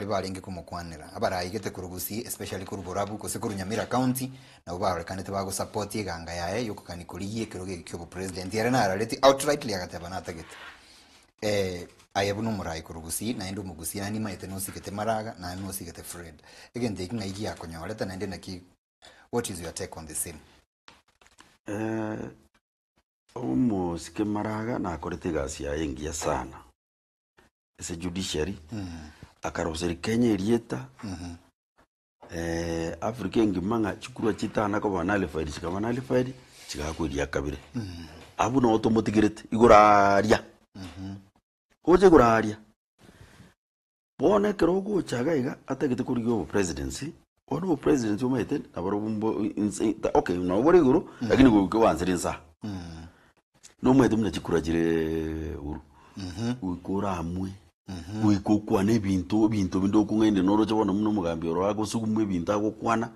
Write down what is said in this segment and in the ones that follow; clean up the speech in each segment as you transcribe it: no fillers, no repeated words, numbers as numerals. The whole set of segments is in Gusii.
Baria barenge komokwanera, abaraigete korwa Gusii especially korwa Borabu gose korwa Nyamira County, nabwo barorekanete bagosupport eganga yaye yokogania korigia ekerogo eke kia obopresident. Ere narareti outrightly agateba natagete. Eh, aye buna omorai korwa Gusii naende omogusii naende nimaete nosigete Maraga naende nosigete Fred. Egento eki ng'ai giakonyorete naende naki what is your take on the same? Eh, omosike Maraga nakorete egasi yaye engiya sana. ase judiciary, akaroseria Kenya erieta, Africa engima ng'a chikura chitana koba nullified chikaba nullified, chigakwa eria kabere. Abwo nabo tomotigerete igoro aaria, gocha igoro aaria. Bono ekero ogocha iga iga atagete korigia obopresidency, bono obopresidency omanyete nabarobwo mbo inse okay nabo bore igoro, lakini goika oansere inse aa. Nomanyete buna chikura chire uru, goika oramwe, goika okwane ebinto, ebinto binde okong'aini noroche bono buna omogambi oro agosugumwa ebinto agokwana,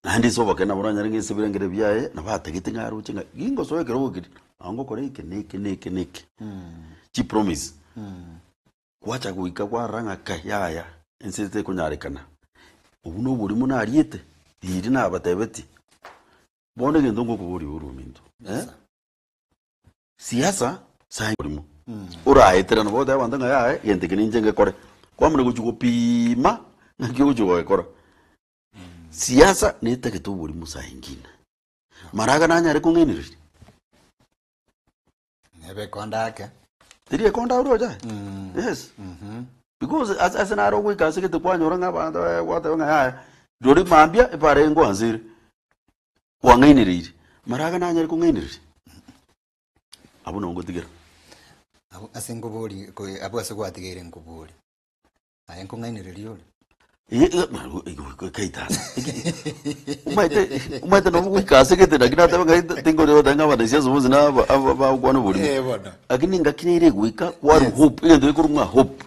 naende ase obokene nabo oranyare ng'a ase ebirengere biaye, nabo atagete ng'a aroche ng'a gingosoa ekerogo keria, nabo ngokora eke na eke na eke na eke. Chipromise, gwacha goika kwarora ng'a kai yaya, ense tekonyarekana, obwo na oborimo nariete, riria nabatebetie. Bono egento ngokoboria ore ominto, eh? Siasa sai orimo. Oraeterana goteba abanto ng'a yaya egento eke ninche ngekore. Kwamanya gochia gopima ng'aki ogochia gokora. Siasa netagete oborimo saa ingine. Maraga nanyare kong'ainereria? Nebe ekonda ake. Teri ekonda oroche aye? Yes. Because ase ase naro ogoika ase gete kwanyora ng'a abanto eh, gwateba ng'a yaya, rirorio mambia ebara eye nkwansa ere, kwang'ainereiri. Maraga nanyare kong'ainereria? Abwo nabo ngotigera. Abwo ase nkobori ko abwo ase gwatigeire nkobori. Aye nkong'ainereria ore. Omanyete omanyete nabo goika ase gete lakini nateba ng'a tingori goteba ng'a abanasiasa bonsi na aba aba bagokwana oborimo. Eh, bono. Lakini engaki nere egoika kwarwa hope, egento gekorwa ng'a hope.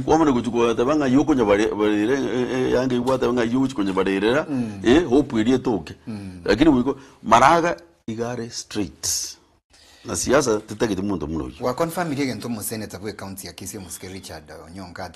Kwamanya gochia goteba ng'a aywo okonyabarera eyanga eywo gwateba ng'a aywo ogochia konyabarerera, eh, hope eria etoke. Lakini goika maraga iga are straight. Na siasa tetageti monto buna oyio. Gwaconfirmire egento omoseneta bwe county ya Kisii omosike Richard Onyonka.